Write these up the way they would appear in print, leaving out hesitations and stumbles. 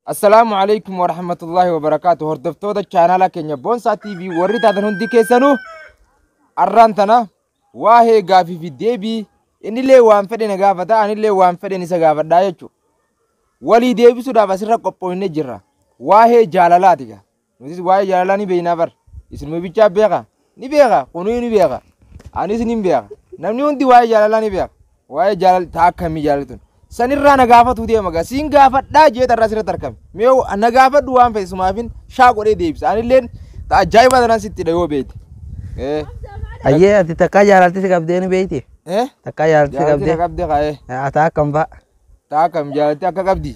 Assalaamu alaikum warahmatullahi wabarakaatu. Hordoftoota chaanala keenya Boonsaa TV warri taatan hundi keessanuu, arraan tana waa'ee gaafii fi deebii innillee waan fedhe na gaafata, anillee waan fedhen isa gaafadhaa jechuudha. Walii deebisuudhaaf asirra qophoofnee jirra. Waa'ee jaalalaati gaa. Nutis waa'ee jaalalaa ni beeknaa bar. Isinuma bichaa beeka. Ni beeka. Kunuu ni beeka. Anis ni beeka. Namni hundi waa'ee jaalalaa ni beeka. Waa'ee jaalala ta'a akkamii jaalatun. Sanirraa na gaafatu deema gaa. Siin gaafadhaa jee tarraa asirratti argame. Mee na gaafadhu waan fedhe sumaafin shaa godhee deebisa. Anilleen ta'a ajaa'iba tanaan sitti dha yoo beekte. Ayyee, ati takkaa jaalalti si qabdee ni beekti? Eh? Takkaa jaalalti si Jaalalti na qabdee? qabde kaa'ee. Ata akkam fa'a? Ta'a akkam jaalalti akka qabdi?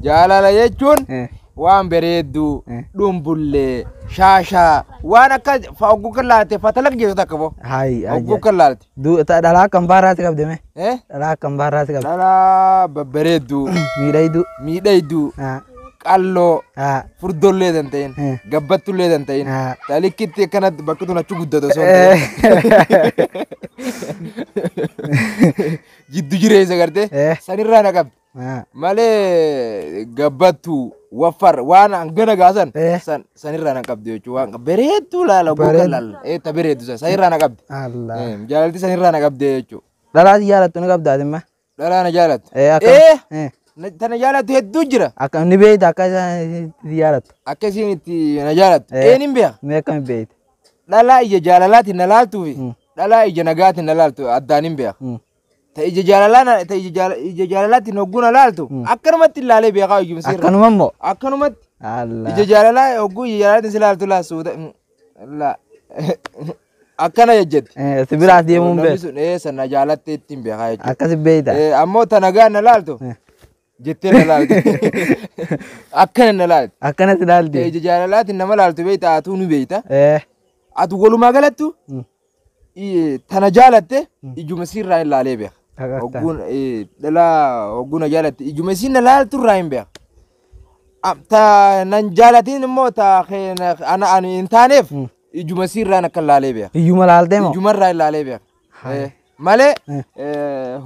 Jaalala jechuun waan bareedduu, dhumbullee, shaashaa, waan akka hogguu kan laalte fatalaq jeetu takka boo. Hayi. Hogguu kan laalte. Dhalaa akkam fa'aa irraa si qabde mee? Eh? Dhalaa akkam fa'aa irraa si qabde? Dhalaa babbareedduu, Miidhagduu. Miidhagduu, qalloo, furdollee tan ta'in, gabbattullee tan ta'in, talikkitti akkanatti bakki tun achi guddatu osoo hin ta'in. Jiddu jireessa gartee sanirraa na qabdi. Malee gabbattuu waffar waan hangana gaasan sanirraa na qabdi jechuudha. Waan bareedduu laala hogguu kan Bareeddu. laala. Ta bareeddu san sanirraa na qabdi. Allah. Jaalalti sanirraa na qabdi jechuudha. Dhalaa si jaalattu ni qabda ati imma? Dhalaa na jaalattu. Akkam? Tana jaalattu hedduu jira. Akkam ni beekta akka isaan si jaalattu? Akka isiin itti na jaalattu. Een hin beeka. Mee akkam beekta? Dhalaa ija jaalalaatiin na laaltuu fi dhalaa ija nagaatiin na laaltu addaan hin beeka. Ta ija jaalalaa ta ija jaalalaatiin hogguu na laaltu akkanumatti ilaalee beekaa iyyuu sirra. Akkanuma immoo? Akkanumatti. Allah. Ija jaalalaa hogguu ija jaalalaatiin si laaltu laa suuta. La. Akkana jejjetti. Si biraas deemuu hin Namni beeku. sun sana jaalattee ittiin beekaa jechuudha. Akkasi beekta. Ammoo ta nagaan na laaltu jettee na laalti. Akkana na laalti. Akkana si laalti. Ija jaalalaatiin nama laaltu beekta, atuu ni beekta. Atu walumaa galattu tana jaalatte ijuma siirraa hin laalee beeka. Akka Hogguun dhalaa hogguu na jaalatte ijuma isiin na laaltu irraa hin beeka. Ta nan jaalatiin immoo ta ana ani hin taaneef ijuma siirraan akka laalee beeka. Iyyuma laaltee moo? Ijuma irraa hin laalee beeka. Malee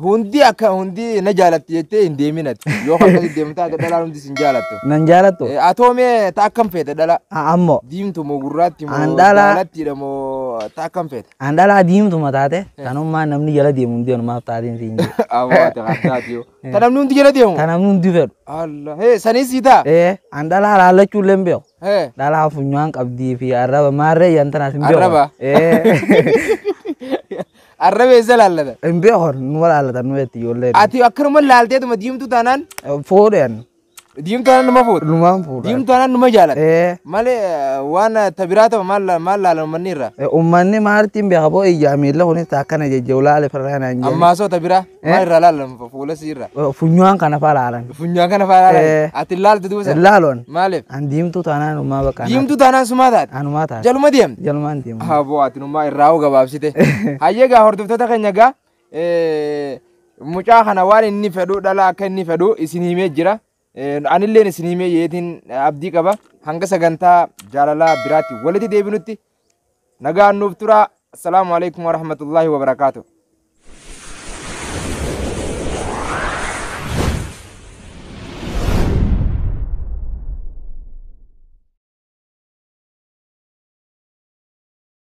hundi akka hundi na jaalatti jettee hin deemin ati. Yoo akkasii deemu taate dhalaan hundi sin jaalattu. Nan jaalattu? Atoo mee ta akkam feete dhala? Ammoo. Diimtu moo gurraatti moo An dhalaa- jaalattiidha moo ta akkam feete? An dhalaa diimtuma taate tanummaa namni jala deemu hundi anumaaf taateen siin jedhe. Awwa ta taati yoo. Ta namni hundi jala deemu? Ta namni hundi fedhu. Allah. Hee, sanis sii ta'a? An dhalaa laallachuu illee hin beeku. Hee. Dhalaa funyaan qabdii fi arraba maarree yan tanaas hin beeku. Arraba? Arraba eessa laallata? Hin beeku, numa laallatan nu jetti ijoolleen. Ati akkanuma laalteetuma diimtuu taanaan? Fuudhan. Diimtuu taanaan numa fuudha? Numaan fuudha. Diimtuu taanaan numa jaalata? Malee waan ta biraa ta'u maal maal laalan uummanni irraa? Uummanni maalitti hin beeka boo, ijaa miilla kunis akkana jejjeu laale firraa naan jedhe. Ammaa soo ta biraa maal irraa laalan fuula sii irraa? Funyaan kana faa laalan. Funyaan kana faa laalan? Ati laaltu duuba? Hin laaluun. Maaliif? An diimtuu taanaan uummaa bakka. Diimtuu taanaan sumaa taate? Anumaa taate. Jaluma deemte? Jalumaan deemu. Aboo, ati nummaa irraa hoo gabaabsite. Hayyee gaa, hordoftoota keenya gaa, mucaa kana waan inni fedhu, dhala akka inni fedhu isin himee jira. Anilleen isin himee yeetiin abdii qaba. Hanga sagantaa jaalalaa biraatti walitti deebinutti nagaan nuuf tura. Assalaamu alaikum warahmatullahi wabarakaatu.